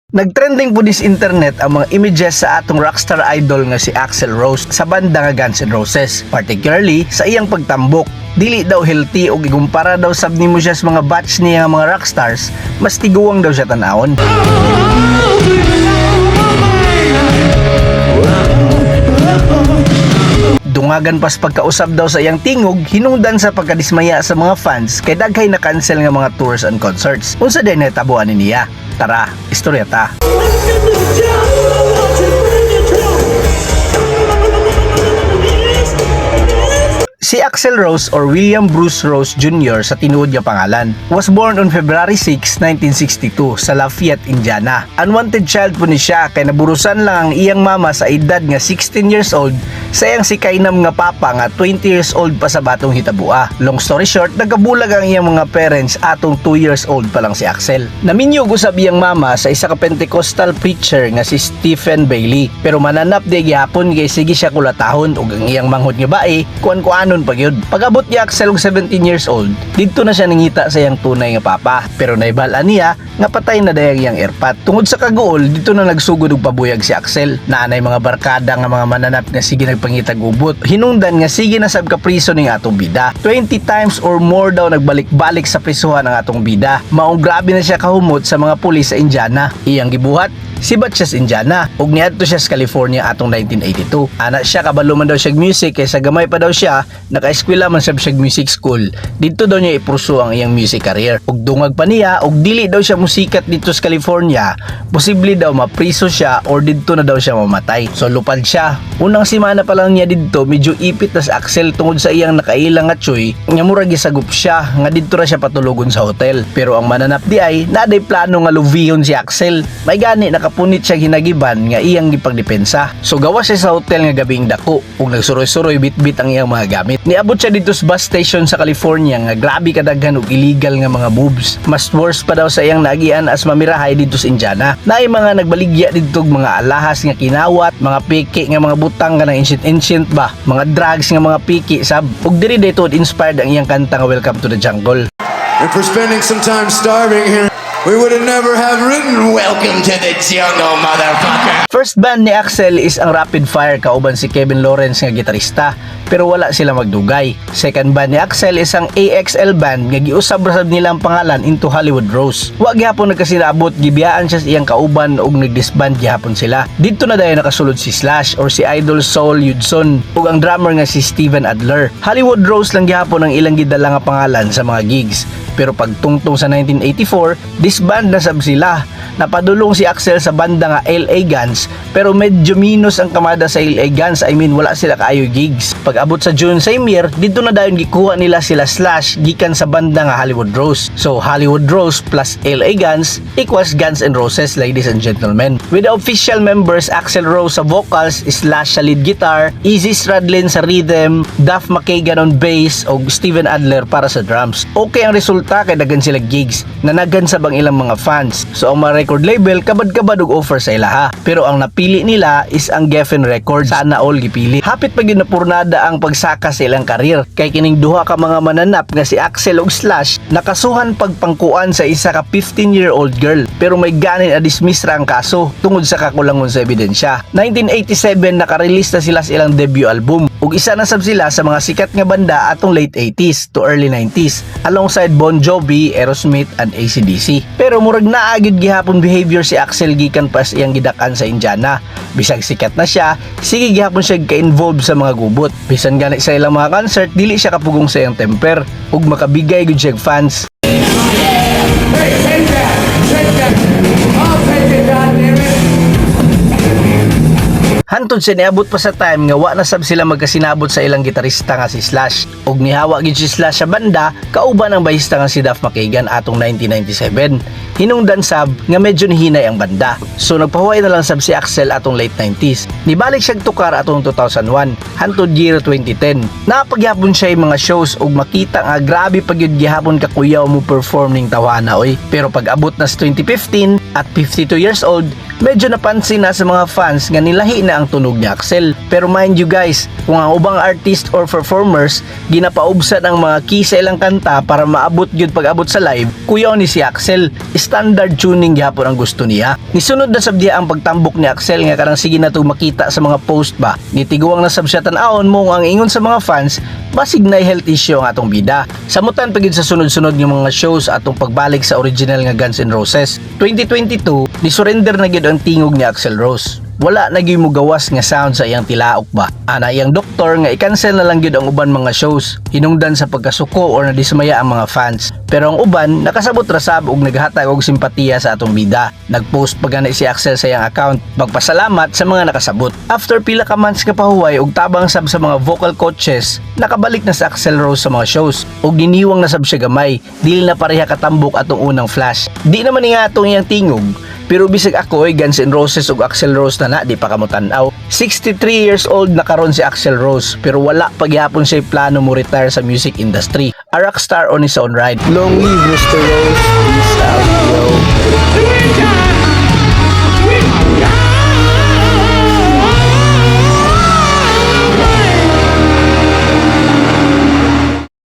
Nagtrending po sa internet ang mga images sa atong rockstar idol nga si Axl Rose sa banda nga Guns N' Roses, particularly sa iyang pagtambok. Dili daw healthy ug igumpara daw sab nimo siya sa mga batch niya nga mga rockstars, mas tiguang daw siya tan-awon. Dungagan pas pagkausab daw sa iyang tingog, hinungdan sa pagkadismaya sa mga fans kay daghay na cancel nga mga tours and concerts. Unsa diay nahitabo ani niya? Tara, istorya ta. Welcome to the jungle. Won't you bring your trunk? Yes. Si Axl Rose or William Bruce Rose Jr. sa tinuod nga pangalan was born on February 6, 1962 sa Lafayette, Indiana. Unwanted child po ni siya kay naburusan lang ang iyang mama sa edad nga 16 years old sa iyang sikaynam nga papa nga 20 years old pa sa batong hitabua. Long story short, nagkabulag ang iyang mga parents atong 2 years old pa lang si Axl. Naminyo usab iyang mama sa isa ka Pentecostal preacher nga si Stephen Bailey. Pero mananap di gihapon kay sige siya kulatahon ug ang iyang manghod nga bae kuan-kuanon pa gyud. Pag-abot ni Axl og 17 years old, didto na siya nangita sa iyang tunay nga papa. Pero naibal-an niya nga patay na dayang iyang erpat. Tungod sa kaguol, didto na nagsugod og pabuyag si Axl. Naanay mga barkada nga mga mananap nga sige nagpangitag ubot. Hinungdan nga sige na sab kapriso ning atong bida. 20 times or more daw nagbalik-balik sa prisuhan ang atong bida. Maong grabe na siya kahumot sa mga pulis sa Indiana. Iyang gibuhat, sibat siya sa Indiana ug niadto siya sa California atong 1982. Ana siya, kabalo man daw siya og music kay sa gamay pa daw siya naka-eskwela man sab siya og music school. Didto daw niya i-pursue ang iyang music career. Ug dungag pa niya og dili daw siya musikat didto sa California, posible daw mapriso siya or didto na daw siya mamatay. So lupad siya. Unang semana pa lang niya didto, medyo ipit na si Axl tungod sa iyang nakailang nga tsuy nga murag gisagop siya nga didto ra siya patulogon sa hotel. Pero ang mananap di ay naday plano nga lubihon si Axl. May gani nakapunit siya hinagiban nga iyang gipagdepensa. So gawas siya sa hotel nga gabing dako ug nagsuroy-suroy bitbit ang iyang mga gamit. Niabot siya didto sa bus station sa California nga grabe kadaghan og illegal nga mga moves. Mas worse pa daw sa iyang naagian as mamirahay didto sa Indiana. Naay mga nagbaligya didto og mga alahas nga kinawat, mga peke nga mga butang kanang ancient ancient ba, mga drugs nga mga peke sab. Ug diri dito inspired ang iyang kanta nga "Welcome to the Jungle." And for spending some time starving here, we would have never have written "Welcome to the Jungle, motherfucker." First band ni Axl is ang Rapid Fire kauban si Kevin Lawrence nga gitarista, pero wala sila magdugay. Second band ni Axl is ang AXL Band nga giusab ra sab nila ang pangalan into Hollywood Rose. Wa gihapon nagkasinabot, gibiyaan siya sa iyang kauban ug nagdisband gihapon sila. Didto na dayon nakasulod si Slash or si Idol Saul Hudson ug ang drummer nga si Steven Adler. Hollywood Rose lang gihapon ang ilang gidala nga pangalan sa mga gigs. Pero pagtungtong sa 1984, disband na sab sila. Napadulong si Axl sa banda nga LA Guns, pero medyo minus ang kamada sa LA Guns. I mean, wala sila kaayo gigs. Pag abot sa June same year, didto na dayon gikuha nila sila Slash gikan sa banda nga Hollywood Rose. So Hollywood Rose plus LA Guns equals Guns N' Roses, ladies and gentlemen. With the official members Axl Rose sa vocals, Slash sa lead guitar, Izzy Stradlin sa rhythm, Duff McKagan on bass, ug Steven Adler para sa drums. Okay ang resulta kay daghan sila gigs, nanaghan sa bang ilang mga fans. So ang mga record label kabad-kabad og offer sa ilaha. Pero ang napili nila is ang Geffen Records. Sana all gipili. Hapit pa gyud na purnada ang pagsaka sa ilang career kay kining duha ka mga mananap nga si Axl ug Slash nakasuhan pagpangkuan sa isa ka 15-year-old girl. Pero may gani na dismiss ra ang kaso tungod sa kakulangon sa ebidensya. 1987, naka-release na sila sa ilang debut album ug isa na sab sila sa mga sikat nga banda atong late 80s to early 90s alongside Bon Jovi, Aerosmith and AC/DC. Pero murag naa gyud gihapon behavior si Axl gikan pa sa iyang gidak-an sa Indiana. Bisag sikat na siya, sige gihapon siya ka-involve sa mga gubot. Bisan gani sa ilang mga concert, dili siya kapugong sa iyang temper ug makabigay gud siya og fans. Hey, take that! Take that! I'll take it, goddammit! Hantod siya niabot pa sa time nga wa na sab sila magkasinabot sa ilang gitarista nga si Slash. Ug nihawa gid si Slash sa banda kauban ang bahista nga si Duff McKagan atong 1997. Hinungdan sab nga medyo nihinay ang banda. So nagpahuway na lang sab si Axl atong late 90s. Nibalik siya tukar atong 2001 hantod year 2010. Napagyapon siya yung mga shows ug makita nga grabe pa gyud gihapon kakuyaw mo perform ning tawana oy. Pero pag abot na sa 2015 at 52 years old, Medyo napansin na sa mga fans nga nilahi na ang tunog ni Axl. Pero mind you guys, kung ang ubang artist or performers ginapaubsan ang mga key sa ilang kanta para maabot gyud pag-abot sa live, kuyaw ni si Axl, standard tuning gihapon ang gusto niya. Nisunod na sab diha ang pagtambok ni Axl nga karang sige na to makita sa mga post ba. Nitiguang na sab siya tan-awon mo ang ingon sa mga fans, basig na health issue ang atong bida. Samutan pa gyud sa sunod-sunod nga mga shows atong pagbalik sa original nga Guns N' Roses. 2022, ni surrender na gyud ang tingog ni Axl Rose. Wala na gyud mogawas nga sound sa iyang tilaok ba. Ana iyang doktor nga i-cancel na lang gyud ang uban mga shows hinungdan sa pagkasuko or nadismaya ang mga fans. Pero ang uban nakasabot ra sab og naghatag og simpatiya sa atong bida. Nagpost pa gani si Axl sa iyang account magpasalamat sa mga nakasabot. After pila ka months nga pahuway og tabang sab sa mga vocal coaches, nakabalik na si Axl Rose sa mga shows ug giniwang na sab siya gamay, dili na pareha katambok atong unang flash. Di naman ni nga atong iyang tingog, pero bisag ako ay Guns N' Roses ug Axl Rose na na, di pa kamo tan-aw. 63 years old na karon si Axl Rose, pero wala pa gihapon siya plano mo retire sa music industry. A rockstar on his own right. Long live Mr. Rose. Peace out, yo. Two